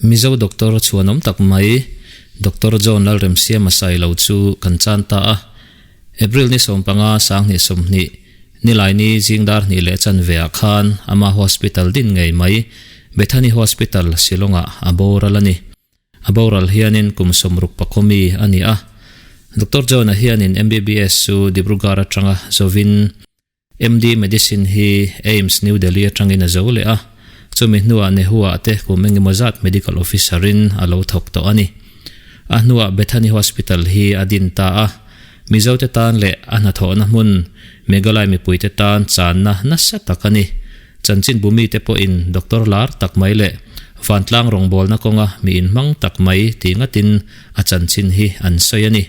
Mizo doctor chhuanawm tak mai Doctor John Lalremsiama Sailo chu kan chan ta a. April ni 15 2020 Nilaini zing dar hnih leh chanve ah khan ama hospital din ngei mai Bethany Hospital Shillong ah a boral a ni. A boral hianin kum 60 pakawmi a ni a. Doctor John-a hianin MBBS chu Dibrugarh atanga zovin MD Medicine hi AIIMS New Delhi atangin a zo leh a. Chumi hnuah Nehua te kum engemaw zat Medical Officer-in a lo thawk tawh a ni. A hnuah Bethany Hospital hi a din ta a. Mizote tan leh a hnathawhna hmun Meghalaya mipuite tan channa nasa tak a ni. Chanchin bumite pawhin doctor lar tak mai leh vantlang rawngbawlna kawnga mi inhmang tak mai ti ngatin a chanchin hi an sawi a ni.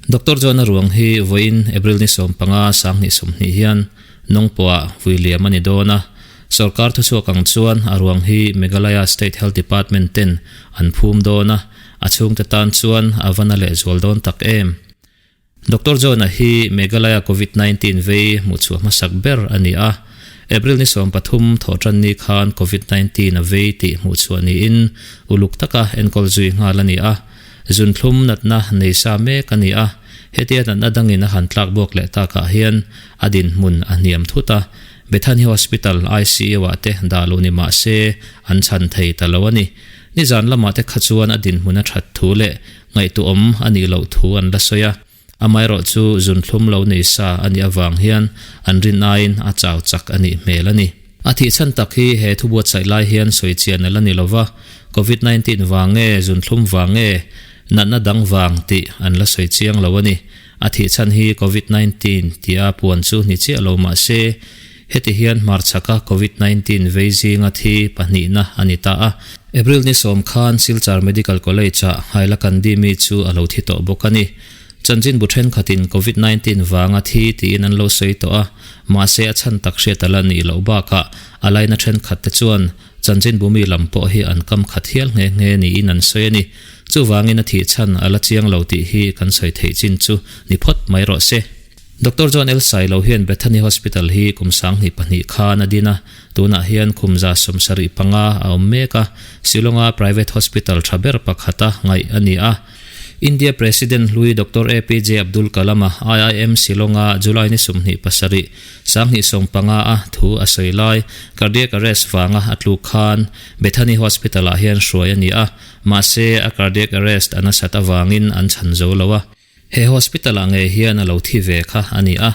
Doctor chuan a ruang hi vawiin April ni 15 2020 hian Nongpawh-ah vui liam a ni dawn a. Sorkar thuchhuak ang chuan a ruang hi Meghalaya State Health Department ten an phum dawn a, a chhungte tan chuan a va na lehzual dawn tak em. Doctor John-a hi Meghalaya Covid 19 vei hmuhchhuah hmasak ber a ni a. April ni 13 thawhtan ni khan Covid 19 a vei tih hmuhchhuah niin uluk taka enkawl zui nghal a ni a. Zunthlum natna nei sa mek a ni a. Hetia natna dangin a han tlak buak leh takah hian a dinhmun a hniam thut a. Bethany Hospital ICU-ah te dah luh ni mah se an chhan thei ta lo a ni. Nizan lamah te kha chuan a dinhmun a that thu leh Ngaihtuahawm a nih loh thu an la sawi a, amaherawh chu zunthlum lo nei sa a nih avang hian an rin aiin a chau chak a nih hmel a ni. A thih chhan tak hi he thu buatsaih lai hian sawi chian a la ni lova, Covid 19 vang nge, zunthlum vang nge, natna dang vang tih an la sawi chiang lo a ni. A thih chhan hi Covid 19 tia puan chu ni chiah lo mah se, Heti hian hmarchhaka Covid 19 vei zinga thi pahnihna a ni ta a. April ni 10 khan Silchar Medical College-ah Hailakandi mi chu a lo thi tawh bawk a ni. Chanchin bu thenkhatin Covid 19 vanga thi tiin an lo sawi tawh a, mahse a chhan tak hriat a la nih loh bakah a laina thenkhat te chuan chanchin bu mi lam pawh hi an kam khat hial nghe nghe niin an sawi a ni. Chuvangin a thih chhan a la chiang lo tih hi kan sawi theih chin chu ni phawt mai rawh se. Doctor John L. Sailo hian Bethany Hospital hi kum 2002 khan a din a, tunah hian kum 75 a awm mek a, Shillong-a private hospital tha ber pakhata ngaih a ni a. India President hlui Doctor APJ Abdul Kalam-a IIM Shillong-a July ni 27, 2015 a thu a sawi lai cardiac arrest vanga a tluk khan Bethany Hospital-ah hian hruai a ni a, mahse a cardiac arrest a nasat avangin an chhan zo lo a. He hospital ah ngei hian a lo thi ve kha a ni a,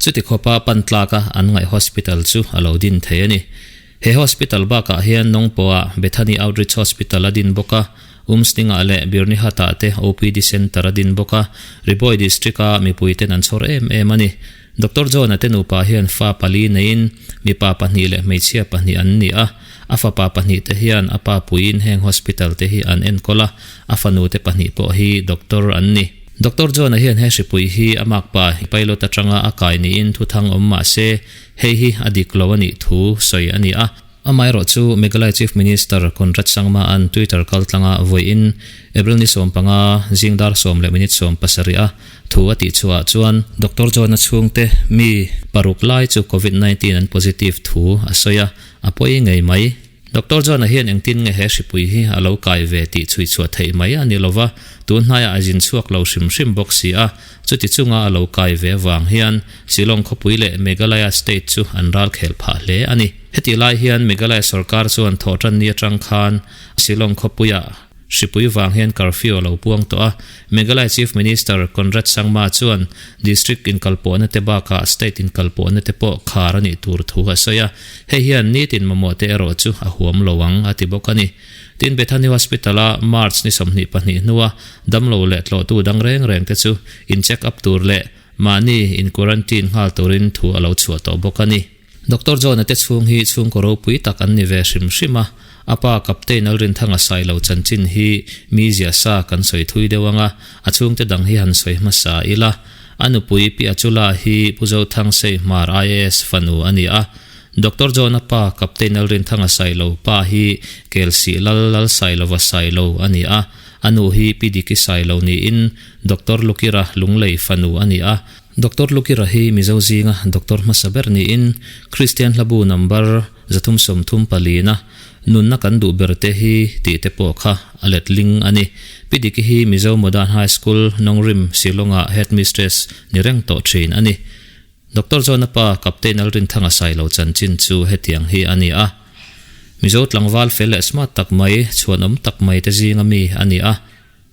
chuti khawpa pan tlaka an ngaih hospital chu a lo din thei a ni. He hospital bakah hian Nongpawh-ah Bethany Outreach Hospital a din bawk a, Umsning-ah leh Birnihat-ah te OPD Centre a din bawk a, Riboi District-a mipuiten an chhawr em em a ni. Doctor John-a te nupa hian fa pali neiin mipa pahnih leh hmeichhia pahnih an ni a, a fapa pahnih te hian a pa puiin heng hospital te hi an enkawl a, a fanu te pahnih pawh hi doctor an ni. Doctor John-a hian he hripui hi a makpa pilot atanga a kai niin thuthang awm mah se hei hi a dik lo a nih thu sawi a ni a. Amaherawh chu Meghalaya Chief Minister Conrad Sangma-a'n Twitter kaltlanga vawiin April ni 15 zing dar 10 leh minute 70 a thu a tih chhuahah chuan Doctor John-a chhungte mi paruk lai chu Covid 19 an positive thu a sawi a, a pawi ngei mai. Doctor John-a hian engtin nge he hripui hi a lo kai ve tih chhui chhuah theih mai a ni lova, tun hnaiah a zin chhuak lo hrim hrim bawk si a, chuti chunga a lo kai ve avang hian Shillong khawpui leh Meghalaya state chu an ral khel phah hle a ni. Hetih lai hian Meghalaya sorkar chuan thawhtan ni atang khan Shillong khawpuiah Hripui vang hian curfew a lo puang tawh a, Meghalaya Chief Minister Conrad Sangma chuan district inkalpawhna te bakah state inkalpawhna te pawh khar a nih tur thu a sawi a, hei hian nitin mamawh te erawh chu a huam lo ang a ti bawk a ni. Tin, Bethany Hospital-a March ni 22 hnua damlo leh tlawhtu dang reng reng te chu in check up tur leh mahni in quarantine nghal turin thu a lo chhuah tawh bawk a ni. Doctor John-a te chhung hi chhungkaw ropui tak an ni ve hrim hrim a, a pa Captain Alrinthanga Sailo chanchin hi mi zia sa kan sawi thui deuh ang a, a chhungte dang hi han sawi hmasa ila. A nupui Pi Achula hi Pu Zothangsei Hmar IAS fanu a ni a. Doctor John-a pa Captain Alrinthanga Sailo pa hi Kelsih Lal Lal Sailova Sailo a ni a, a nu hi Pi Diki Sailo niin Doctor Lukira Lunglei fanu a ni a. Doctor Lukira hi Mizo zinga doctor hmasa ber niin Kristian hlabu number 334 na. Nunna kan duh ber te hi tih te pawh kha a letling a ni. Pi Diki hi Mizo Modern High School, Nongrim, Shillong-ah Headmistress ni reng tawh thin a ni. Doctor John-a pa Captain Alrinthanga Sailo chanchin chu hetiang hi a ni a. Mizo tlangval fel leh smart tak mai, chhuanawm tak mai te zinga mi a ni a.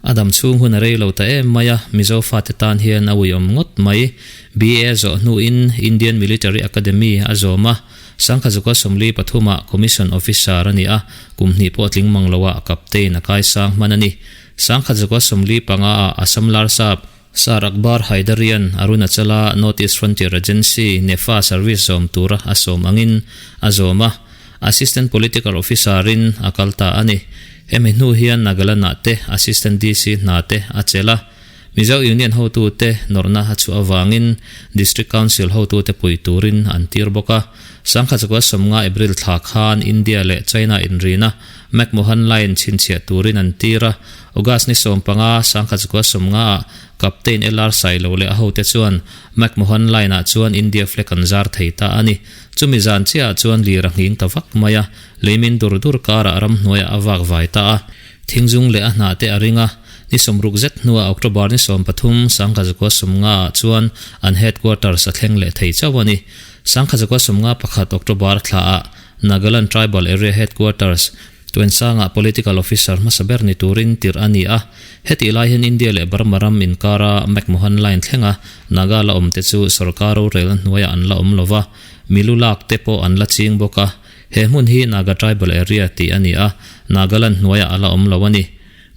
A dam chhung hun a rei lo ta em mai a, Mizo fate tan hian a uiawm ngawt mai. BA a zawh hnuin Indian Military Academy a zawm a, Sangkhazuka 43 ah Commission Officer a ni a, kum hnih pawh tling mang loah Captain a kaisang hman a ni. Sangkhazuka 45 ah Assam Larsap, Sir Akbar Haidarian Arunachala North East Frontier Agency, NEFA, service zawm tura a sawm angin a zawm a, Assistant Political Officer-in a kal ta a ni. Hemi hnu hian Nagaland-ah te Assistant DC hna te a chelh a. Mizo Union hotute nawrhna a chhuah avangin District Council hotute pui turin an tir bawk a. Sangkhatzakua 50 April thla khan India leh China inrina McMahon Line chhinchhiah turin an tir a. August ni 15, Sangkhatzakua 50 ah Captain LR Sailo leh a hote chuan McMahon Line ah chuan India flag an zar thei ta a ni. Chumi zan chiahah chuan lir a nghing ta vak mai a, leimin dur dur karah ramhnuaiah a vak vai ta a. Thingzung leh a hnah te a ring a, ni 60 zet hnuah October ni 13, 1950 ah chuan an headquarters a thleng leh thei chauh a ni. 1951 October thlaah Nagaland Tribal Area Headquarters, Tuensangah Political Officer hmasa ber ni turin tirh a ni a. Hetih lai hian India leh Burma ram inkara McMahon Line thlenga Naga la awmte chu sorkar rorelna hnuaiah an la awm lo va, milu lak te pawh an la ching bawk a. He hmun hi Naga Tribal Area tih a ni a, Nagaland hnuaiah a la awm lo a ni.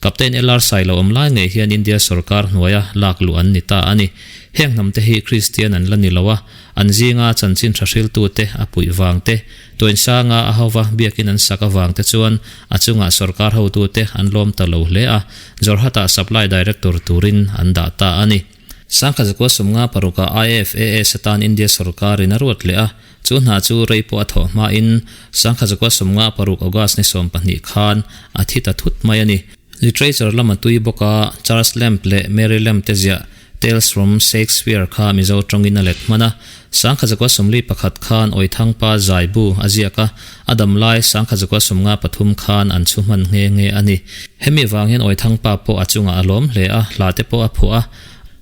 Captain LR Sailo awm lai ngei hian India sorkar hnuaia lak luh an ni ta a ni. Heng hnamte hi Kristian an la ni lo a, an zinga chanchin tha hriltute a puih vang te, Tuainsanga a hauva biakin an sak avang te chuan a chungah sorkar hotute an lawm ta lo hle a, Jorhat-ah Supply Director turin an dah ta a ni. Sangkhatzakua 56 ah IFAS atan India sorkarin a ruat leh a, Chu hna chu rei pawh a thawh hmain Sangkhatzakua 56 August ni 12 khan a thi ta thut mai a ni. Literature lama tui bawka Charles Lamb leh Mary Lamb te ziah Tales from Shakespeare kha Mizo tawngin a let hman a. Sangkhatzakua 41 khan Awithangpa Zaibu a ziak a, a dam lai Sangkhatzakua 53 khan an chhu hman nghe nghe a ni. Hemi vang hian Awithangpa pawh a chungah a lawm hle a, hla te pawh a phuah a,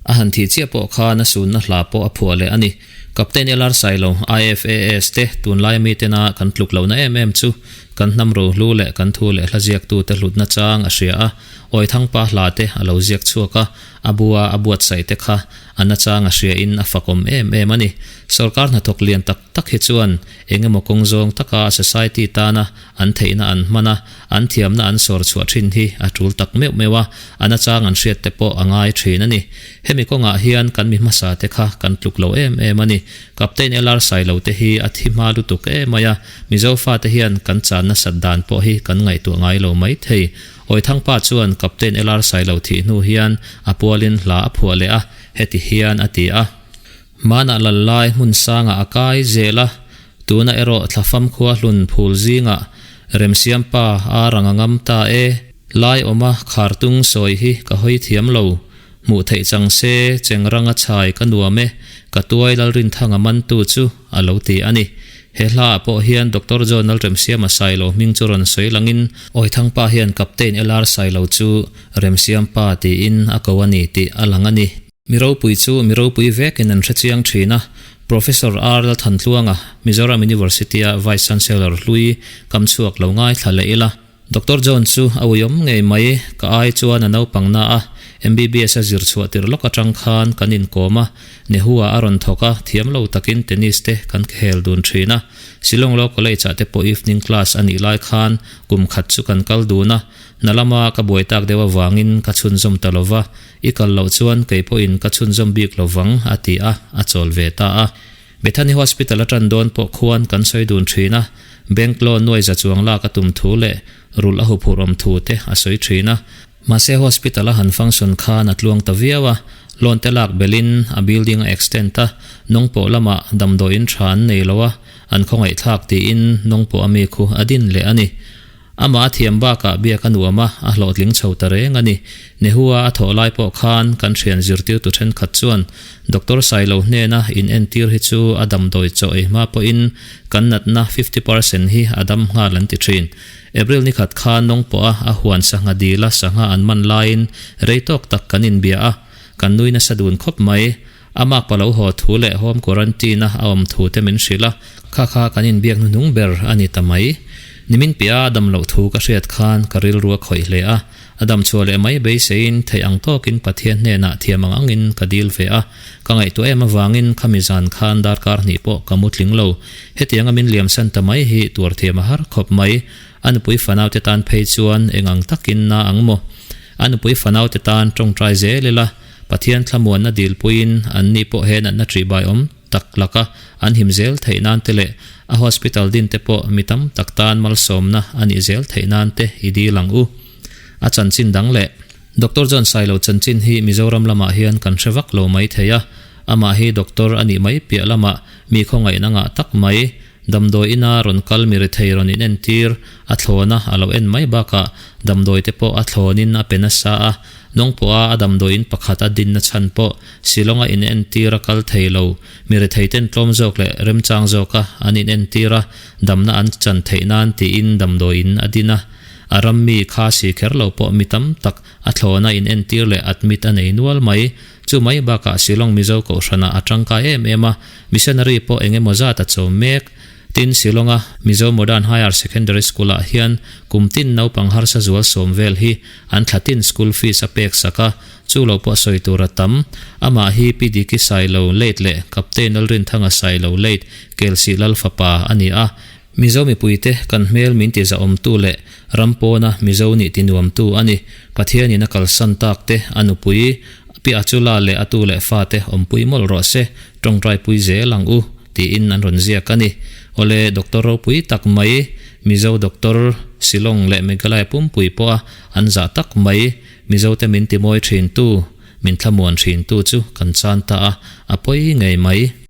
a han thih chiah pawh khan a sunna hla pawh a phuah leh a ni. Captain LR Sailo, IFAS, te tunlaia mitena kan tluk lohna em em chu kan hnam rohlu leh kan thu leh hla ziaktute hlutna chang a hria a, Awithangpa hla te a lo ziak chhuak a, a bua a buatsaih te kha a na chang a hria in a fakawm em em a ni. Sorkar hnathawk lian tak tak hi chuan eng emaw kawng zawng taka society tana an theihna an hman a, an thiamna an sawr chhuah thin hi a tul tak meuh meuh a, a na chang an hriat te pawh a ngai thin a ni. Hemi kawngah hian kan mi hmasa te kha kan tluk lo em em a ni. Captain LR Sailo te hi a thi hma lutuk em mai a, Mizo fate hian kan chan nasat dan pawh hi kan ngaihtuah ngai lo mai thei. Awithangpa chuan Captain LR Sailo thih hnu hian a pualin hla a phuah leh a, heti hian a ti a. Hmanah lal lai hmun sangah a kai zel a, tuna erawh thlafam khua hlun phul zingah Remsiampa a rang a ngam ta e. Lai awma khartung sawi hi ka hawi thiam lo. Hmuh theih chang se chengrang a chhai ka nuam e, ka tuai Lalrinthanga mantu chu a lo ti a ni. He hlaah pawh hian Doctor John Lalremsiama Sailo hming chu rawn sawi langin Awithangpa hian Captain LR Sailo chu Remsiampa tiin a ko a ni tih a lang a ni. Mi ropui chu mi ropui vekin an hrechiang thin a, Professor R. Lalthantluanga, Mizoram University-a Vice Chancellor hlui kam chhuak lo ngaithla leh ila. Doctor John chu a uiawm ngei mai, ka ai chuan a naupang na a, MBBS a zir chhuah tirh lawk atang khan kan inkawm a, Nehua a rawn thawk a, thiam lo takin tennis te kan khel dun thin a, Shillong Law College ah te pawh evening class a nih lai khan kum khat chu kan kal dun a, hna lama ka buai tak deuh avangin ka chhunzawm ta lo va, I kal loh chuan kei pawhin ka chhunzawm bik lo vang, a ti a, a chawl ve ta a. Bethany Hospital a tan dawn pawh khuan kan sawi dun thin a, bank loan nuai za chuang lak a tum thu leh rulh a huphurh awm thu te a sawi thin a. Mahse hospital a han function khan a tluang ta viau a, loan te lak belhin a building a extend a, nawng pawh lamah damdawiin tha an nei lo a, an khawngaihthlak tiin nawng pawh a mi khu a din leh a ni. Amah a thiam bakah biak a nuam a, a hlawhtling chho ta reng a ni. Nehua a thawh lai pawh khan kan thian zirtirtu thenkhat chuan Doctor Sailo hnena in entir hi chu a damdawi chaw ei hma pawhin kan natna 50% hi a dam nghal an ti thin. April ni khat khan nawng pawh a a huan sangha dila sangha an man laiin rei tawk tak kan inbia a, kan nui nasa dun khawp mai. A mak pa lo haw thu leh home quarantine a a awm thu te min hrilh a, kha kha kan inbiak hnuhnung ber a ni ta mai. Nimin piah a dam loh thu ka hriat khan ka rilru a khawih hle a, a dam chhuah leh mai beiseiin theih ang tawkin Pathian hnenah thiam ang angin ka dil ve a, ka ngaihtuah em avangin khami zan khan darkar hnih pawh ka mu tling lo. Hetianga min liamsan ta mai hi tuar thiam a har khawp mai. A nupui fanaute tan phei chuan eng ang takin na ang maw? A nupui fanaute tan tawngtai zel ila, Pathian thlamuanna dilpuiin anni pawh he natna ṭihbai awm tak laka an him zel theih nan te leh a hospital din te pawh mi tam tak tan malsawmna a nih zel theih nan te i dil ang u. A chanchin dang leh. Doctor John Sailo chanchin hi Mizoram lamah hian kan hre vak lo mai thei a, amah hi doctor a nih mai piah lamah mi khawngaihna ngah tak mai, Damdawi ina rawn kal mi rethei rawn inentir a thlawn a, a lo en mai bakah damdawi te pawh a thlawnin a pe nasa a, nawng pawha a damdawi in pakhat a dinna chhan pawh Shillong-a inentir a kal thei lo. Mi rethei ten tlawm zawk leh remchang zawka an inentir a, damna an chan theih nan tiin damdawi in a din a. A ram mi kha si kher lo pawh mi tam tak a thlawna inentir leh admit a nei nual mai. Chu mai bakah Shillong Mizo Kohhranah a tangkai em em a, Missionary pawh eng emaw zat a chawm mek. Tin, Shillong-a Mizo Modern Higher Secondary School-ah hian kum tin naupang harsa zual sawm vel hi an thla tin school fees a pek sak a, chu lo pawh sawi tur a tam. Amah hi Pi Diki Sailo late leh Captain Lalrinthanga Sailo late Kelsih Lal fapa a ni a. Mizo mipuite kan hmel min ti zahawmtu leh ram pawna Mizo nih ti nuamtu a ni. Pathianin a kalsan tak te, a nupui, Pi Achula leh a tu leh fate awmpui mawlh rawh se, tawngtaipui zel ang u, tiin an rawn ziak a ni. Awle, Doctor ropui tak mai, Mizo Doctor, Shillong leh Meghalaya pumpui pawha an zah tak mai, Mizote min timawi thintu, min thlamuan thintu chu kan chan ta a, a pawi ngei mai.